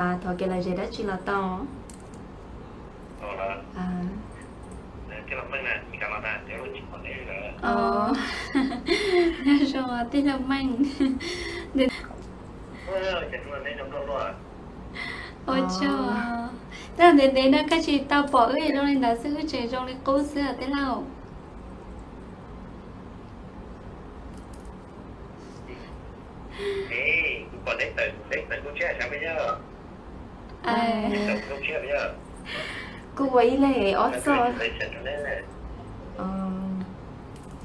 Thov kev lom zem dab tsi los tau. Nyob zoo tij laug Meej. Ua tsaug. Tej zaum ntev ntev no koj tsis tau pom wb zoo li ntawd xwb, wb tseem zoo li qub xwb tij laug. Kuv ua ib leeg ob txoj.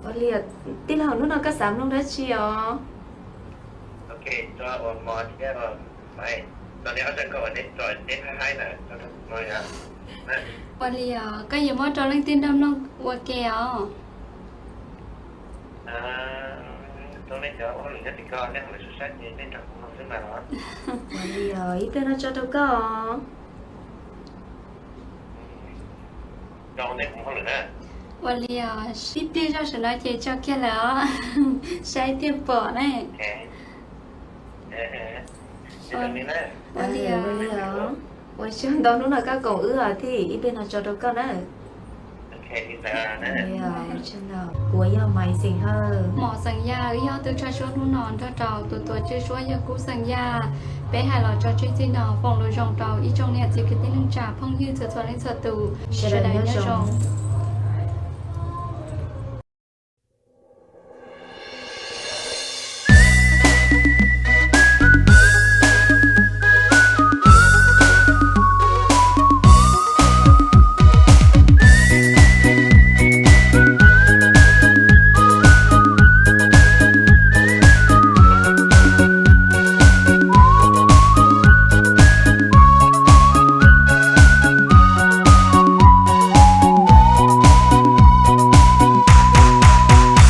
Ua li, tij laug, hnub no koj xav mloog dab tsi os? Ua li os, koj yuav muab rau leej twg nrog mloog ua ke os? Ua li os, ib pliag no tso rau koj os. Ua li os, ib pliag zoj saum no ces tso kiag lawm os, saib thiaj pom na. Ua li os, ua tsaug ntau hnub no koj koom wb os, thiab ib pliag no tso rau koj na. Kuv yog Maiv Xeem Hawj. Mos Xeem Yaj, wb yog tub tshaj suab hnub no nrog rau tus tuav tswj suab yog Kub Xeem Yaj. Peb hais los tso tseg txij no, foom lus zoo rau ib tsoom niam txiv kwv tij neej tsa phooj ywg txhua txhua leej txhua tus, sawv daws nyob zoo.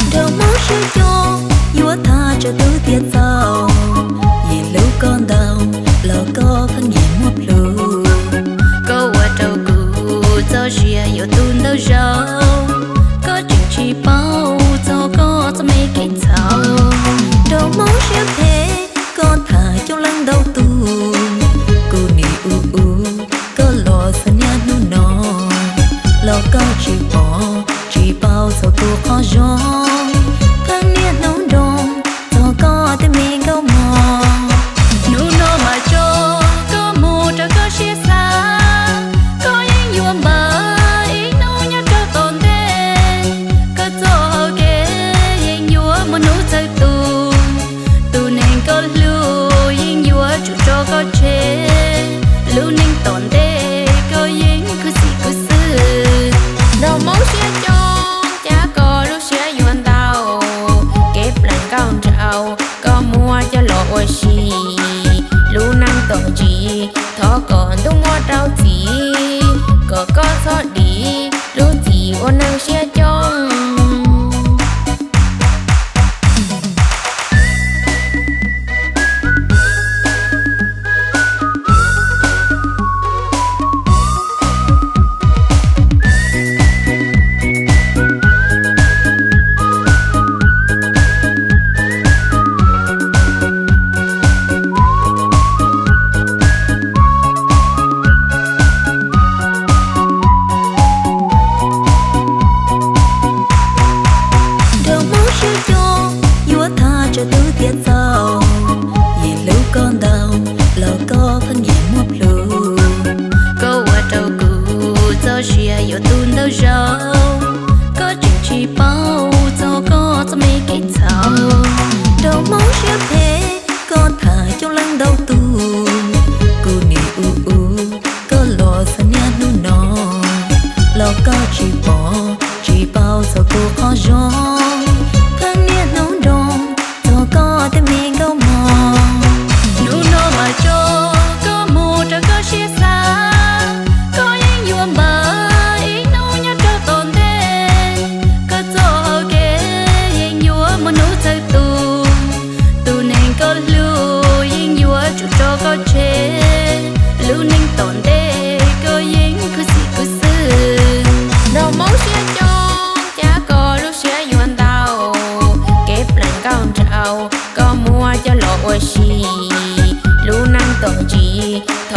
Nrog Hmoob siab coob yuav tham tsav tub tiav txaus, yeej hlub koj ntau los koj pheej nyiam muab plhus. Koj ua rau kuv txoj sia yuav tu ntau zaus, koj tseem tsis paub txog koj txoj me kev txhaum. Nrog Hmoob siab phem koj tham coob leej ntau tus, kuv nim ub ub koj los txog niaj hnub no, los koj tsis pom tsis paub txog kuv qhov zoo. Pheej niaj hnub nroo txog koj tej me nkauj mog. Hnub no mas tso koj mus rau koj siab xav, koj yeej yuav npaj ib hnub nyob rau tom ntej. Koj txoj hau kev yeej yuav muaj hnub txawv tus, tus neeg koj hlub yeej yuav tsum tso koj tseg. Lub neej tom ntej koj yeej khwv xim khwv xwm, nrog Hmoob siab coob cas koj lub siab yuav ntau. Kev plaws nkauj nraug koj muab coj los ua si, lub neej tom ntsis thov kom ntuj muab rau txim, kom koj txhob dim lub txim ua neeg siab coob.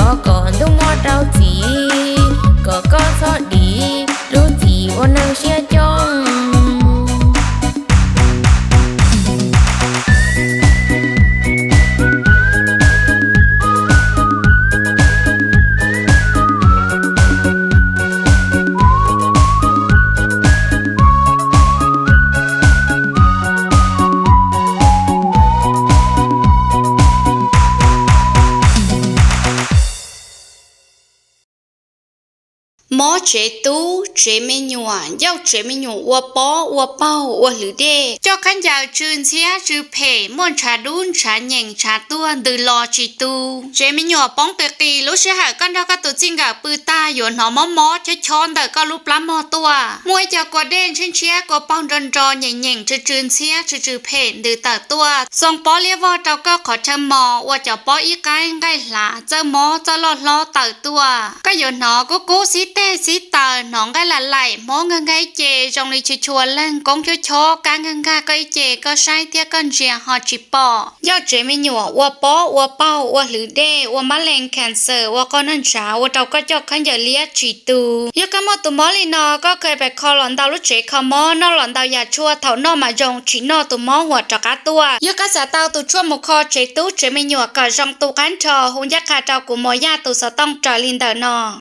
Thov kom ntuj muab rau txiv, kom koj txhob dim lub txim ua neeg siab coob. Mob tsev tub tsev me nyuam, ncauj tsev me nyuam ua pob ua paug ua hlwv dej, coj khaub ncaws tsw ntxhiab tsw phem, muaj ntshav dub ntshav nyeem ntshav tuag ntws los tsis tu. Tsev me nyuam poob qis qis, lub sij hawm koj nrog koj tus txij nkawm pw tag yuav hnov mob mob chob chob ntawm koj lub plab mog tuaj. Muaj ib co kua dej ntshiab ntshiab, kua paug nro nro nyeem nyeem tsw tsw ntxhiab tsw tsw phem ntws tawm tuaj. Xoo pob liab vog rau koj qhov chaw mos, ua cov pob ib qaib nqaij hlav txawj mob txawj loj hlob tawm tuaj. Koj yuav hnov kub kub xib teg xib taws, hnov nqaij lam laim, mob nkag nkag ib ce zoo li chua chua leeg, koob chob chob kab nkag nkag koj ib ce, koj saib thiab koj ntsia ho tsis pom. Ncauj tsev me nyuam ua pob ua paug ua hlwv dej, ua mab lees cancer, ua qoj noj ntshav, ua rau koj coj khaub ncaws liab tsis tu. Yog koj muaj tus mob li no, koj kha pes kho los ntau lub tsev kho mob, noj los ntau yam tshuaj, thaum noj mas zoo, tsis noj tus mob huam rov qab tuaj. Yog koj xav tau tus tshuaj mus kho tsev tub tsev me nyuam kom zoo tu qab nrho, hu ncaj qha rau kuv Mos Yaj tus xov tooj raws li ntawm no.